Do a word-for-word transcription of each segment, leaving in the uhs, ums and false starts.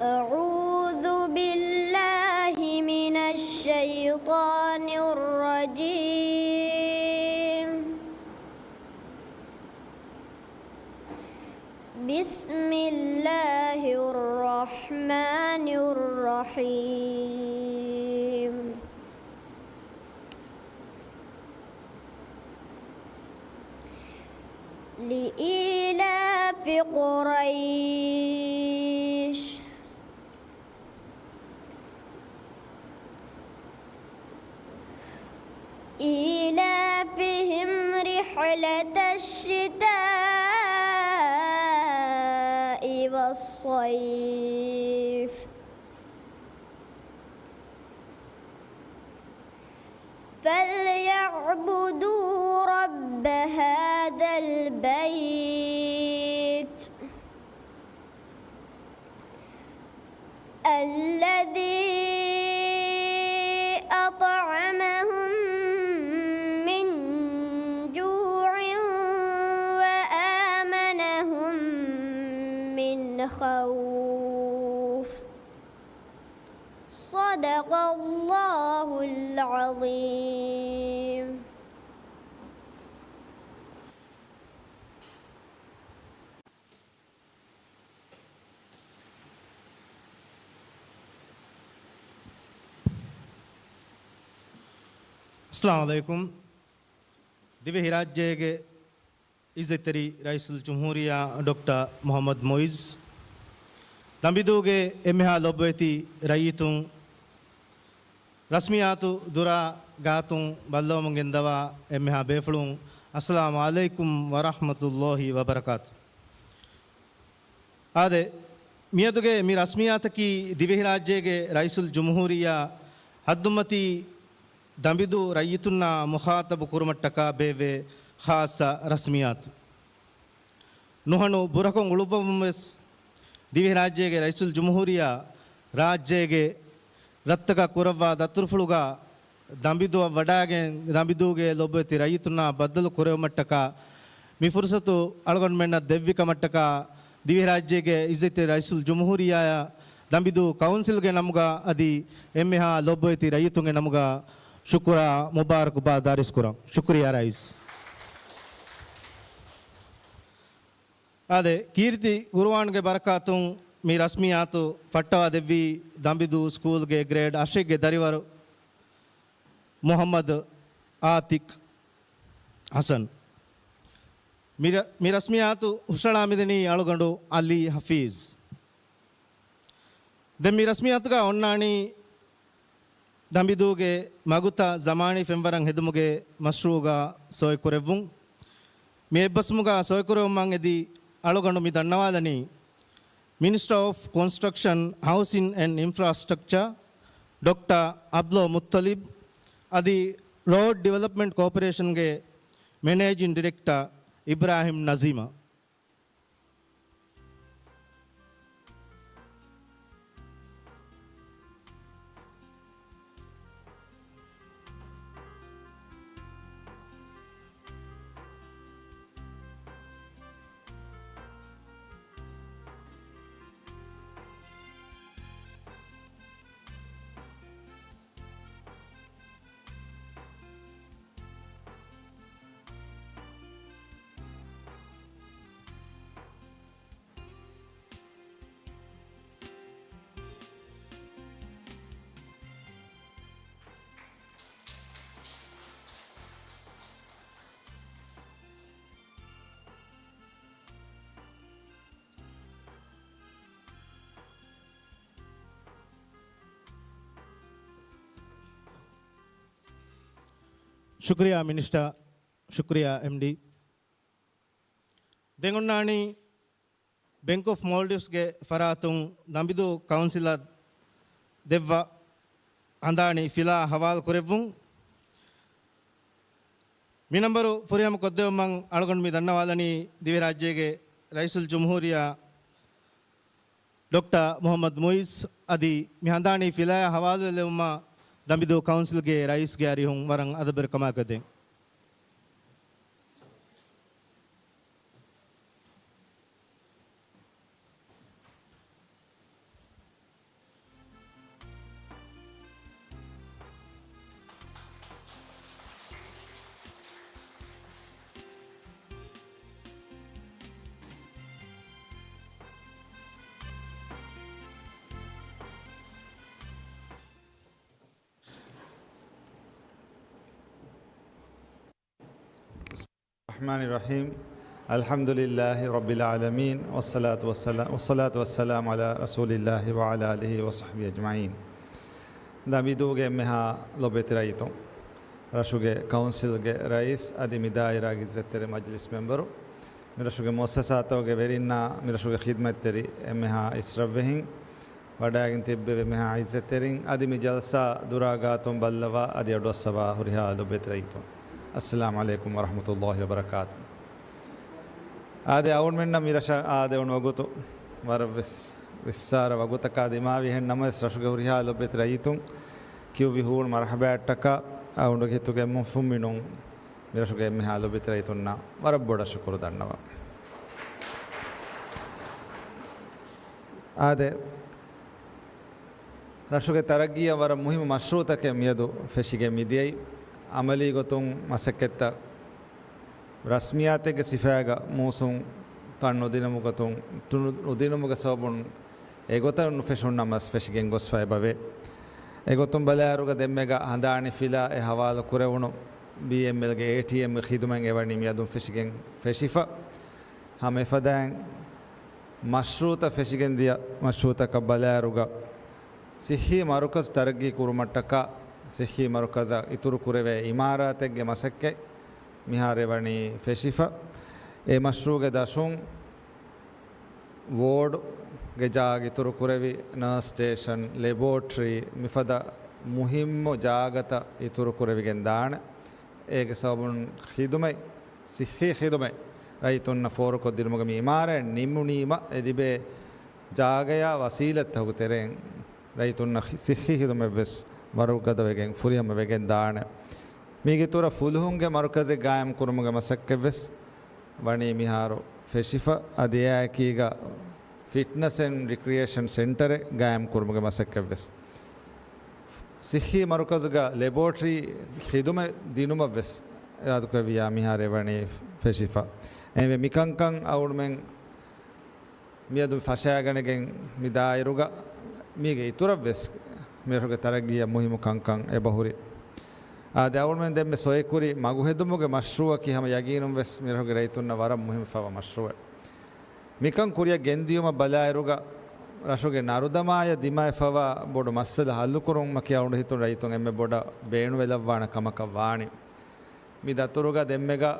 أعوذ بالله من الشيطان الرجيم. بسم الله الرحمن الرحيم. لإيلاف قريش. إيلافهم رحلة الشتاء والصيف. فليعبدوا رب هذا البيت. الذي أطعمهم من جوع وآمنهم من خوف. صدق الله العظيم. އައްސަލާމު ޢަލައިކުމް. ދިވެހިރާއްޖޭގެ އިއްޒަތްތެރި ރައީސުލްޖުމްހޫރިއްޔާ ޑޮކްޓަރ މުޙައްމަދު މުޢިއްޒު، ދަނބިދޫގެ އެންމެހާ ލޮބުވެތި ރައްޔިތުން، ރަސްމިއްޔާތު ދުރާ ގާތުން ބައްލަވަމުން ގެންދަވާ އެންމެހާ ބޭފުޅުން، އައްސަލާމު ޢަލައިކުމް ވަރަޙްމަތުﷲި ވަބަރަކާތު. އާދެ، މިއަދުގެ މި ރަސްމިއްޔާތަކީ ދިވެހިރާއްޖޭގެ ރައީސުލްޖުމްހޫރިއްޔާ ހައްދުމަތީ ދަނބިދޫ ރައްޔިތުންނާ މުޚާޠަބު ކުރުމަށްޓަކާ ބޭއްވޭ ޚާއްޞަ ރަސްމިއްޔާތު. ނުހަނު ބުރަކޮށް އުޅުއްވަމުން ވެސް، ދިވެހިރާއްޖޭގެ ރައީސުލްޖުމްހޫރިއްޔާ ރާއްޖޭގެ ރަށްތަކަށް ކުރައްވާ ދަތުރުފުޅުގަ ދަނބިދޫއަށް ވަޑައިގެން، ދަނބިދޫގެ ލޮބުވެތި ރައްޔިތުންނާ ބައްދަލު ކުރެވުމަށްޓަކާ މި ފުރުޞަތު އަޅުގަނޑުމެންނަށް ދެއްވި ކަމަށްޓަކާ، ދިވެހިރާއްޖޭގެ އިއްޒަތްތެރި ރައީސުލްޖުމްހޫރިއްޔާއަށް ދަނބިދޫ ކައުންސިލްގެ ނަމުގަ އަދި އެންމެހާ ލޮބުވެތި ރައްޔިތުންގެ ނަމުގަ ޝުކުރާ މުބާރަކުބާދް އަރިސް ކުރަން. ޝުކުރިއްޔާ ރައީސް. އާދެ، ކީރިތި ޤުރުއާންގެ ބަރަކާތުން މި ރަސްމިއްޔާތު ފައްޓަވާ ދެއްވީ ދަނބިދޫ ސްކޫލްގެ ގްރޭޑް އަށެއްގެ ދަރިވަރު މުޙައްމަދު އާތިޤް ޙަސަން. މި ރަ-، މި ރަސްމިއްޔާތު ހުށަހަޅާ މިދަނީ އަޅުގަނޑު ޢަލީ ޙަފީޒް. ދެން މި ރަސްމިއްޔާތުގަ އޮންނާނީ ދަނބިދޫގެ މަގުތައް ޒަމާނީ ފެންވަރަށް ހެދުމުގެ މަޝްރޫޢުގަ ސޮއިކުރެއްވުން. މި އެއްބަސްވުމުގަ ސޮއިކުރެވުމަށް އެދި އަޅުގަނޑު މި ދަންނަވާލަނީ މިނިސްޓަރ އޮފް ކޮންސްޓްރަކްޝަން، ހައުސިން އެންޑް އިންފްރާސްޓްރަކްޗާ ޑޮކްޓަރ ޢަބްދުﷲ މުއްޠަލިބް އަދި ރޯޑް ޑިވެލޮޕްމަންޓް ކޯޕަރޭޝަންގެ މެނޭޖިން ޑިރެކްޓަރ އިބްރާހިމް ނަޒީމަށް. ޝުކުރިއްޔާ މިނިސްޓަރ، ޝުކުރިއްޔާ އެމްޑީ. ދެން އޮންނާނީ ބެންކް އޮފް މޯލްޑިވްސްގެ ފަރާތުން ދަނބިދޫ ކައުންސިލަށް ދެއްވާ ހަނދާނީ ފިލާ ހަވާލު ކުރެއްވުން. މި ނަންބަރު ފުރިހަމަ ކޮށްދެއްވުމަށް އަޅުގަނޑު މި ދަންނަވާލަނީ ދިވެހިރާއްޖޭގެ ރައީސުލްޖުމްހޫރިއްޔާ ޑޮކްޓަރ މުޙައްމަދު މުޢިއްޒު. އަދި މި ހަނދާނީ ފިލާޔާ ހަވާލުވެލެވުމަށް ދަނބިދޫ ކައުންސިލްގެ ރައީސްގެ އަރިހުން ވަރަށް އަދަބުވެރިކަމާއެކު ދެން. الرحمن الرحيم. الحمد لله رب العالمين، والصلاة والسلام، والصلاة والسلام على رسول الله وعلى آله وصحبه أجمعين. ދަ މިދޫގެ އެންމެހާ ލޮބެތި ރައްޔިތުން، ރަށުގެ ކައުންސިލްގެ ރައީސް އަދި މި ދާއިރާގެ އިއްޒަތްތެރި މަޖިލިސް މެމްބަރު، މި ރަށުގެ މުއައްސަސާތަކުގެ ވެރިންނާ، މި ރަށުގެ ޚިދްމަތްތެރި އެންމެހާ އިސްރަށްވެހިން، ވަޑައިގެން ތިއްބެވި އެންމެހާ އިއްޒަތްތެރިން އަދި މި ޖަލްސާ ދުރާ ގާތުން ބައްލަވާ އަދި އަޑުއައްސަވާ ހުރިހާ ލޮބެތި ރައްޔިތުން، އައްސަލާމު ޢަލައިކުމް ވަރަޙްމަތުﷲި ވަބަރަކާތު. އާދެ، އަޅުގަނޑުމެންނަށް މި ރަށަށް އާދެވުނު ވަގުތު ވަރަށް ވެސް ވިއްސާރަ ވަގުތަކާ ދިމާވި. އެހެން ނަމަވެސް، ރަށުގެ ހުރިހާ ލޮބެތި ރައްޔިތުން ކިޔުއްވި ހޫނު މަރުޙަބާއަށްޓަކާ، އަޅުގަނޑުގެ ހިތުގެ އެންމެ އުފުންމިނުން މި ރަށުގެ އެންމެހާ ލޮބެތި ރައްޔިތުންނަށް ވަރަށް ބޮޑަށް ޝުކުރު ދަންނަވަން. އާދެ، ރަށުގެ ތަރައްގީއަށް ވަރަށް މުހިއްމު މަޝްރޫޢުތަކެއް މިއަދު ފެށިގެން މިދިޔައީ. ޢަމަލީ ގޮތުން މަސައްކަތްތައް ރަސްމިއްޔާތެއްގެ ސިފައިގަ މޫސުން ތަން ނުދިނުމުގަ ތުން-، ތުނު-، ނުދިނުމުގެ ސަބަބުން އެގޮތަށް ނުފެށުނު ނަމަވެސް ފެށިގެން ގޮސްފަ އެބަވޭ. އެގޮތުން ބަލާއިރުގަ ދެންމެގަ ހަނދާނީ ފިލާ އެ ހަވާލު ކުރެވުނު ބީއެމްއެލްގެ އޭޓީއެމްގެ ޚިދުމަތް އެވަނީ މިއަދުން ފެށިގެން ފެށިފަ. ހަމަ އެފަދައިން މަޝްރޫޢުތައް ފެށިގެން ދިޔަ މަޝްރޫޢުތަކަށް ބަލާއިރުގަ، ޞިއްޙީ މަރުކަޒު ތަރައްގީ ކުރުމަށްޓަކާ، ޞިއްޙީ މަރުކަޒަށް އިތުރު ކުރެވޭ އިމާރާތެއްގެ މަސައްކަތް މިހާރު އެވަނީ ފެށިފަ. އެ މަޝްރޫޢުގެ ދަށުން ވޯޑުގެ ޖާގަ އިތުރު ކުރެވި، ނާސް ސްޓޭޝަން، ލެބޯޓްރީ، މިފަދަ މުހިއްމު ޖާގަތައް އިތުރު ކުރެވިގެން ދާނެ. އޭގެ ސަބަބުން ޚިދުމަތް، ޞިއްޙީ ޚިދުމަތް ރައްޔިތުންނަށް ފޯރުކޮށްދިނުމުގެ މި އިމާރާތް ނިމުނީމަ އެ ލިބޭ ޖާގަޔާ ވަސީލަތްތަކުގެ ތެރެއިން ރައްޔިތުންނަށް ޞިއްޙީ ޚިދުމަތް ވެސް ވަރުގަދަވެގެން ފުރިހަމަ ވެގެން ދާނެ. މީގެ އިތުރަށް ފުލުހުންގެ މަރުކަޒެއް ގާއިމް ކުރުމުގެ މަސައްކަތް ވެސް ވަނީ މިހާރު ފެށިފަ. އަދި އެއާއެކީގަ ފިޓްނަސް އެންޑް ރިކްރިއޭޝަން ސެންޓަރެއް ގާއިމް ކުރުމުގެ މަސައްކަތް ވެސް. ޞިއްޙީ މަރުކަޒުގަ ލެބޯޓްރީ ޚިދުމަތް ދިނުމަށް ވެސް އިރާދަކުރެއްވިޔާ މިހާރު އެވަނީ ފެށިފަ. އެހެންވެ، މިކަންކަން އަޅުގަނޑުމެން މިއަދު ފަށައިގަނެގެން މި ދާއިރުގަ މީގެ އިތުރަށް ވެސް މިރަށުގެ ތަރައްގީއަށް މުހިއްމު ކަންކަން އެބަހުރި. އާދެ، އަޅުގަނޑުމެން ދެންމެ ސޮއިކުރި މަގުހެދުމުގެ މަޝްރޫޢަކީ ހަމަ ޔަގީނުން ވެސް މިރަށުގެ ރައްޔިތުންނަށް ވަރަށް މުހިއްމު ފަވާ މަޝްރޫޢެއް. މިކަން ކުރިއަށް ގެންދިޔުމަށް ބަލާއިރުގަ، ރަށުގެ ނަރުދަމާޔަށް ދިމާވެފަވާ ބޮޑު މައްސަލަ ހައްލުކުރުމަކީ އަޅުގަނޑު ހިތުން ރައްޔިތުން އެންމެ ބޮޑަށް ބޭނުންވެލައްވާނެ ކަމަކަށް ވާނީ. މި ދަތުރުގަ ދެންމެގަ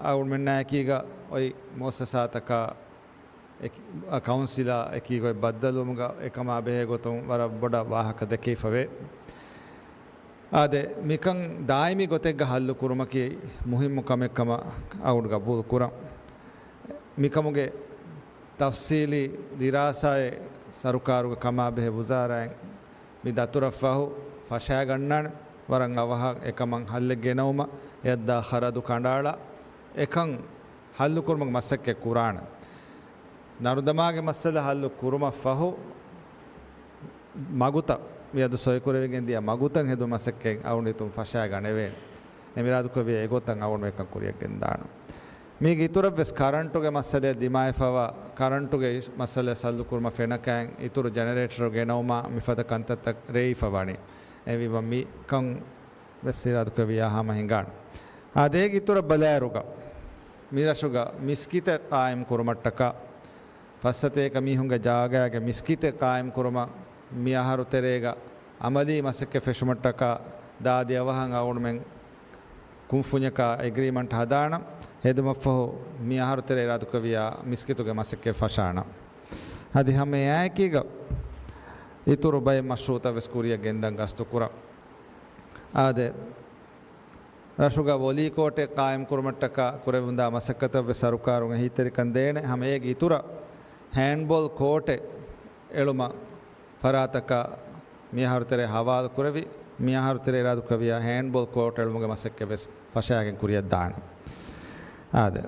އަޅުގަނޑުމެންނާއެކީގަ އޮތް މުއައްސަސާތަކާ އެކި-، އަ، ކައުންސިލާ އެކީގަ އޮތް ބައްދަލުވުމުގަ އެކަމާ ބެހޭ ގޮތުން ވަރަށް ބޮޑަށް ވާހަކަ ދެކެވިފަވޭ. އާދެ، މިކަން ދާއިމީ ގޮތެއްގަ ހައްލު ކުރުމަކީ މުހިއްމު ކަމެއް ކަމަށް އަޅުގަނޑު ގަބޫލު ކުރަން. މިކަމުގެ ތަފްސީލީ ދިރާސާއެއް ސަރުކާރުގެ ކަމާބެހޭ ވުޒާރާއިން މި ދަތުރަށް ފަހު ފަށާގަންނާނެ. ވަރަށް އަވަހަށް އެކަމަށް ހައްލެއް ގެނައުމަށް އެއަށްދާ ޚަރަދު ކަނޑައަޅާ އެކަން ހައްލުކުރުމުގެ މަސައްކަތް ކުރާނެ. ނަރުދަމާގެ މައްސަލަ ހައްލު ކުރުމަށް ފަހު، މަގުތައް، މިއަދު ސޮއިކުރެވިގެން ދިޔަ މަގުތައް ހެދުމަށް މަސައްކަތް އަޅުގަނޑު ހިތުން ފަށާގަނެވޭނެ. އެމި އިރާދަކުރެއްވިޔާ އެގޮތަށް އަޅުގަނޑު އެކަން ކުރިއަށް ގެންދާނަން. މީގެ އިތުރަށް ވެސް ކަރަންޓުގެ މައްސަލައަށް ދިމާވެފަވާ، ކަރަންޓުގެ މައްސަލަ ހައްލު ކުރުމަށް ފެނަކައިން އިތުރު ޖެނެރޭޓަރު ގެނައުމާ މިފަދަ ކަންތައްތައް ރޭވިފަ ވަނީ. އެހެންވީމަ މިކަން ވެސް އިރާދަކުރެއްވިޔާ ހަމަ ހިނގާނެ. އާދެ، އޭގެ އިތުރަށް ބަލާއިރުގަ މި ރަށުގަ މިސްކިތެއް ޤާއިމް ކުރުމަށްޓަކާ، ފަސް ސަތޭކަ މީހުންގެ ޖާގައިގަ މިސްކިތެއް ޤާއިމް ކުރުމަށް މި އަހަރު ތެރޭގަ ޢަމަލީ މަސައްކަތް ފެށުމަށްޓަކާ ދާދި އަވަހަށް އަޅުގަނޑުމެން ކުންފުންޏަކާ އެގްރީމަންޓް ހަދާނަން. ހެދުމަށްފަހު މި އަހަރު ތެރޭ އިރާދަކުރެއްވިޔާ މިސްކިތުގެ މަސައްކަތް ފަށާނަން. އަދި ހަމަ އެއާއެކީގަ އިތުރު ބައެއް މަޝްރޫޢުތައް ވެސް ކުރިއަށް ގެންދަން ގަސްތު ކުރަން. އާދެ، ރަށުގަ ވޮލީ ކޯޓެއް ޤާއިމް ކުރުމަށްޓަކާ ކުރެވެމުންދާ މަސައްކަތަށް ވެސް ސަރުކާރުން އެހީތެރިކަން ދޭނެ. ހަމަ އޭގެ އިތުރަށް ހޭންޑްބޯލް ކޯޓެއް އެޅުމަށް ފަރާތަކަށް މި އަހަރު ތެރޭ ހަވާލު ކުރެވި، މި އަހަރު ތެރޭ އިރާދަކުރެއްވިޔާ ހޭންޑްބޯލް ކޯޓް އެޅުމުގެ މަސައްކަތް ވެސް ފަށާގެން ކުރިއަށް ދާނެ. އާދެ،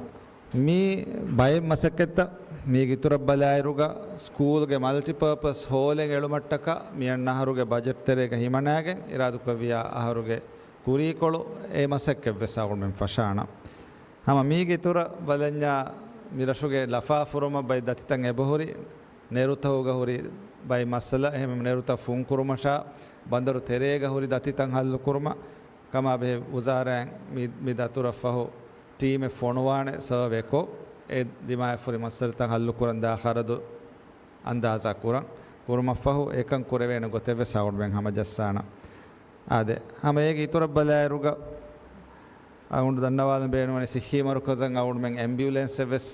މި ބައެއް މަސައްކަތްތައް މީގެ އިތުރަށް ބަލާއިރުގަ، ސްކޫލްގެ މަލްޓިޕާޕަސް ހޯލެއް އެޅުމަށްޓަކާ މިއަންނަ އަހަރުގެ ބަޖެޓް ތެރޭގަ ހިމަނާގެން އިރާދަކުރެއްވިޔާ އަހަރުގެ ކުރީކޮޅު އެ މަސައްކަތް ވެސް އަޅުގަނޑުމެން ފަށާނަން. ހަމަ މީގެ އިތުރަށް ބަލަންޏާ މި ރަށުގެ ލަފާ ފުރުމަށް ބައެއް ދަތިތައް އެބަހުރި، ނެރުތަކުގަ ހުރި ބައެއް މައްސަލަ، އެހެން ނެރުތައް ފުންކުރުމަށާ، ބަނދަރު ތެރޭގަ ހުރި ދަތިތައް ހައްލުކުރުމަށް، ކަމާބެހޭ ވުޒާރާއިން މި، މި ދަތުރަށް ފަހު ޓީމެއް ފޮނުވާނެ ސަރވޭކޮށް، އެ ދިމާވެފަހުރި މައްސަލަތައް ހައްލުކުރަން ދާ ޚަރަދު އަންދާޒާ ކުރަން، ކުރުމަށްފަހު އެކަން ކުރެވޭނެ ގޮތެއްވެސް އަޅުގަނޑުމެން ހަމަޖައްސާނަން. އާދެ، ހަމަ އޭގެ އިތުރަށް ބަލާއިރުގަ އަޅުގަނޑު ދަންނަވާލަން ބޭނުންވަނީ ޞިއްޙީ މަރުކަޒަށް އަޅުގަނޑުމެން އެމްބިއުލެންސެއްވެސް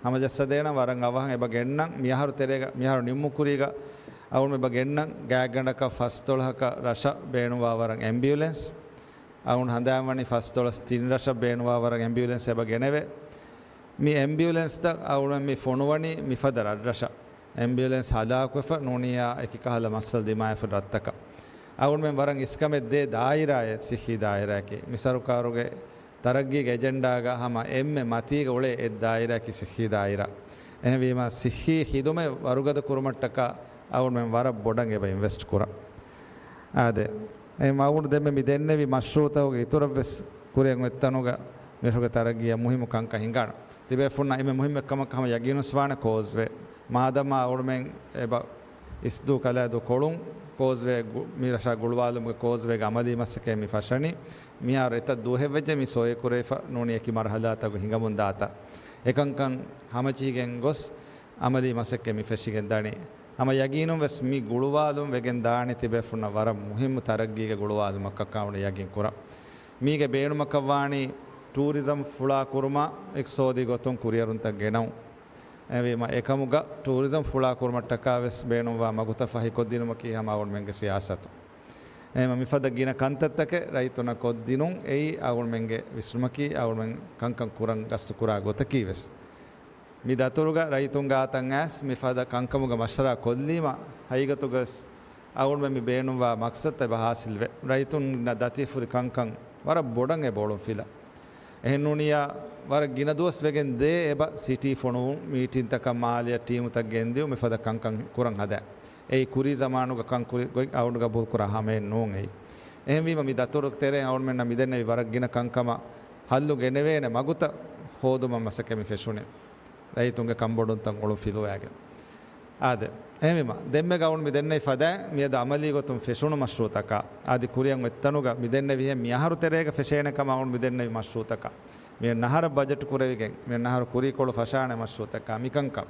ހަމަޖައްސަދޭނަން. ވަރަށް އަވަހަށް އެބަ ގެންނަން. މިއަހަރު ތެރޭގަ، މިއަހަރު ނިންމުކުރީގަ އަޅުގަނޑު އެބަ ގެންނަން. ގާތްގަނޑަކަށް ފަސްދޮޅަހަކަށް ރަށަށް ބޭނުންވާ ވަރަށް އެމްބިއުލެންސް. އަޅުގަނޑު ހަނދާންވަނީ ފަސްދޮޅަސް ތިން ރަށަށް ބޭނުންވާ ވަރަށް އެމްބިއުލެންސް އެބަ ގެނެވޭ. މި އެމްބިއުލެންސްތައް އަޅުގަނޑު މި ފޮނުވަނީ މިފަދަ ރަށްރަށަށް. އެމްބިއުލެންސް ހަލާކުވެފަ ނޫނިއްޔާ އެކި ކަހަލަ މައްސަލަ ދިމާވެފަ ރަށްތަކަށް. އަޅުގަނޑުމެން ވަރަށް އިސްކަމެއް ދޭ ދާއިރާއެއް ޞިއްޙީ ދާއިރާއަކީ. މި ސަރުކާރުގެ ތަރައްގީގެ އެޖެންޑާގަ ހަމަ އެންމެ މަތީގަ އުޅޭ އެއް ދާއިރާއަކީ ޞިއްޙީ ދާއިރާ. އެހެންވީމަ ޞިއްޙީ ޚިދުމަތް ވަރުގަދަ ކުރުމަށްޓަކާ އަޅުގަނޑުމެން ވަރަށް ބޮޑަށް އެބަ އިންވެސްޓް ކުރަން. އާދެ، އެ އަޅުގަނޑު ދެންމެ މި ދެންނެވި މަޝްރޫޢުތަކުގެ އިތުރަށްވެސް ކުރިއަށް އޮތްތަނުގަ މިރަށުގެ ތަރައްގީއަށް މުހިއްމު ކަންކަން ހިނގާނެ. ތިބޭފުޅުންނަށް އެންމެ މުހިއްމު އެއްކަމަކަށް ހަމަ ޔަގީނުވެސް ވާނެ ކޯސްވޭ. މާދަމާ އަޅުގަނޑުމެން އެބަ އިސްދޫ ކަލާދޫ ކޮޅުން ކޯސްވޭ ގު-، މި ރަށާ ގުޅުވާލުމުގެ ކޯސްވޭގެ އަމަލީ މަސައްކަތް މި ފަށަނީ. މިހާރު އެތައް ދުވަހެއްވެއްޖެ މި ސޮއެކުރެވިފަ ނޫނީ އެކި މަރުހަލާތަކު ހިނގަމުން ދާތާ. އެކަންކަން ހަމަޖެހިގެން ގޮސް އަމަލީ މަސައްކަތް މި ފެށިގެން ދަނީ. ހަމަ ޔަގީނުން ވެސް މި ގުޅުވާލުން ވެގެން ދާނެ ތިބޭފުޅުންނަށް ވަރަށް މުހިއްމު ތަރައްގީގެ ގުޅުވާލުމަކަށް އަޅުގަނޑު ޔަގީން ކުރަން. މީގެ ބޭނުމަކަށް ވާނީ ޓޫރިޒަމް ފުޅާ ކުރުމަށް އިޤްތިޞާދީ ގޮތުން ކުރިއެރުންތައް ގެނައުން. އެހެންވީމަ އެކަމުގަ ޓޫރިޒަމް ފުޅާ ކުރުމަށްޓަކާ ވެސް ބޭނުންވާ މަގުތައް ފަހިކޮށްދިނުމަކީ ހަމަ އަޅުގަނޑުމެންގެ ސިޔާސަތު. އެހެންވީމަ މިފަދަ ގިނަ ކަންތައްތަކެއް ރައްޔިތުންނަށް ކޮށްދިނުން އެއީ އަޅުގަނޑުމެންގެ ވިސްނުމަކީ އަޅުގަނޑުމެން ކަންކަން ކުރަން ގަސްތުކުރާ ގޮތަކީ ވެސް. މި ދަތުރުގަ ރައްޔިތުން ގާތަށް އައިސް މިފަދަ ކަންކަމުގަ މަޝްވަރާ ކޮށްލީމަ، ހަގީގަތުގަވެސް އަޅުގަނޑުމެން މި ބޭނުންވާ މަޤްޞަދުތައް އެބަ ހާސިލްވޭ. ރައްޔިތުންނަށް ދަތިފުރި ކަންކަން ވަރަށް ބޮޑަށް އެބަ އޮޅުން ފިލާ. އެހެން ނޫނިއްޔާ، ވަރަށް ގިނަ ދުވަސް ވެގެން ދޭ އެބަ ސިޓީ ފޮނުވުން، މީޓިންތަކަށް މާލެއަށް ޓީމުތައް ގެންދިއުން، މިފަދަ ކަންކަން ކުރަން ހަދާ. އެއީ ކުރީ ޒަމާނުގަ ކަން ކުރި ގޮތް އަޅުގަނޑު ގަބޫލުކުރާ ހަމައެއް ނޫން އެއީ. އެހެންވީމަ މި ދަތުރު ތެރޭ އަޅުގަނޑުމެންނަށް މިދެންނެވި ވަރަށް ގިނަ ކަންކަމަށް ހައްލު ގެނެވޭނެ މަގުތައް ހޯދުމަށް މަސައްކަތް މި ފެށުނީ. ރައްޔިތުންގެ ކަންބޮޑުންތައް އޮޅުން ފިލުވައިގެން. އާދެ، އެހެންވީމަ، ދެންމެ އަޅުގަނޑު މި ދެންނެވި ފަދައިން މިއަދު އަމަލީ ގޮތުން ފެށުނު މަޝްރޫޢުތަކާ، އަދި ކުރިއަށް އޮތްތަނުގަ މި ދެންނެވިހެން މި އަހަރު ތެރޭގަ ފެށޭނެ ކަމަށް އަޅުގަނޑު މި ދެންނެވި މަޝްރޫޢުތަކާ، މި އަހަރަށް ބަޖެޓް ކުރެވިގެން، މި އަހަރު ކުރީކޮޅު ފަށާނެ މަޝްރޫޢުތަކާ މިކަންކަން.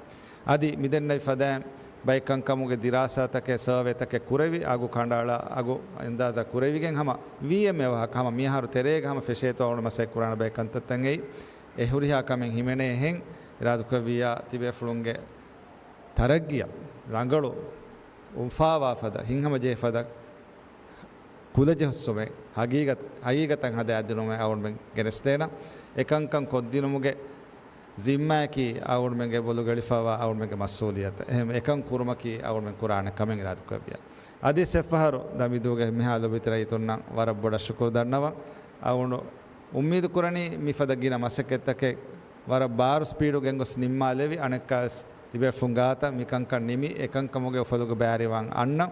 އަދި މި ދެންނެވި ފަދައިން ބައެއް ކަންކަމުގެ ދިރާސާތަކެއް، ސަރވޭތަކެއް ކުރެވި، އަގު ކަނޑައަޅާ، އަގު އަންދާޒާ ކުރެވިގެން ހަމަ ވީއެމް އެ ވާހަކަ ހަމަ މި އަހަރު ތެރޭގަ ހަމަ ފެށޭތޯ އަޅުގަނޑު މަސައްކަތް ކުރާނެ ބައެއް ކަންތައްތައް އެއީ. އެ ހުރިހާ ކަމެއް ހިމެނޭހެން އިރާދަކުރެއްވިއްޔާ ތިބޭފުޅުންގެ ތަރައްގީއަށް ރަނގަޅު އުފާވާ ފަދަ، ހިތްހަމަޖެހޭ ފަދަ ކުލަޖެހުއްސުމެއް ހަގީގަތް، ހަގީގަތަށް ހަދާދިނުމެއް އަޅުގަނޑުމެން ގެނެސްދޭނަން. އެކަންކަން ކޮށްދިނުމުގެ ޒިންމާއަކީ އަޅުގަނޑުމެންގެ ބޮލުގަ އެޅިފައިވާ އަޅުގަނޑުމެންގެ މަސްއޫލިއްޔަތު. އެހެން އެކަން ކުރުމަކީ އަޅުގަނޑުމެން ކުރާނެ ކަމެއް އިރާދަކުރެއްވިއްޔާ. އަދިވެސް އެއްފަހަރު ދަ މިދޫގެ މިހާ ލޯބިވެތި ރައްޔިތުންނަށް ވަރަށް ބޮޑަށް ޝުކުރު ދަންނަވަން. އަޅުގަނޑު އުއްމީދު ކުރަނީ މިފަދަ ގިނަ މަސައްކަތްތަކެއް ވަރަށް ބާރު ސްޕީޑު ގެންގޮސް ނިންމާލެވި، އަނެއްކާވެސް ތިބޭފުޅުން ގާތަށް މިކަންކަން ނިމި، އެކަންކަމުގެ އުފަލުގެ ބައިވެރިވާން އަންނަ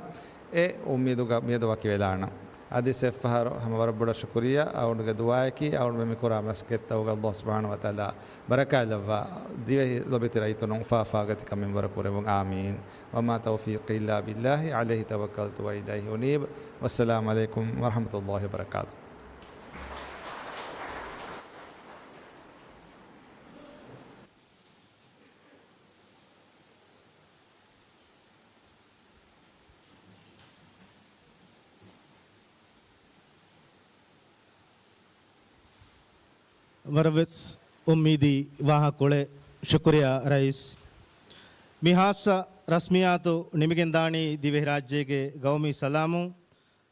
އެ އުއްމީދުގަ މިއަދު ވަކިވެލާނަން. އަދިވެސް އެއްފަހަރު ހަމަ ވަރަށް ބޮޑަށް ޝުކުރިއްޔާ. އަޅުގަނޑުގެ ދުޢާއަކީ އަޅުގަނޑުމެން މިކުރާ މަސައްކަތްތަކުގަ ﷲ ސުބްޙާނަހޫ ވަތަޢާލާ ބަރަކާތްލައްވާ، ދިވެހި ލޯބިވެތި ރައްޔިތުންނަށް އުފާ އުފާގޮތަށް ކަމެއް ވަރަށް ކުރެވުން. އާމީން. وما توفيقي إلا بالله عليه توكلت وإليه أنيب. والسلام عليكم ورحمة الله وبركاته. ވަރަށްވެސް އުއްމީދީ ވާހަކަކޮޅެއް. ޝުކުރިއްޔާ ރައީސް. މި ހާއްސަ ރަސްމިއްޔާތު ނިމިގެންދާނީ ދިވެހިރާއްޖޭގެ ގައުމީ ސަލާމުން.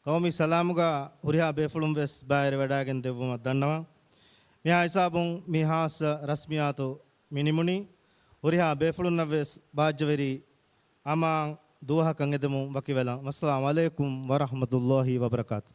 ގައުމީ ސަލާމުގަ ހުރިހާ ބޭފުޅުން ވެސް ބައިވެރިވަޑައިގެން ދެއްވުމަށް ދަންނަވަން. މިހާ ހިސާބުން މި ހާއްސަ ރަސްމިއްޔާތު މި ނިމުނީ. ހުރިހާ ބޭފުޅުންނަށް ވެސް ބާއްޖަވެރި އަމާން ދުވަހަކަށް އެދެމުން ވަކިވެލަން. ވައްސަލާމު ޢަލައިކުމް ވަރަޙްމަތުﷲ ވަބަރަކާތު.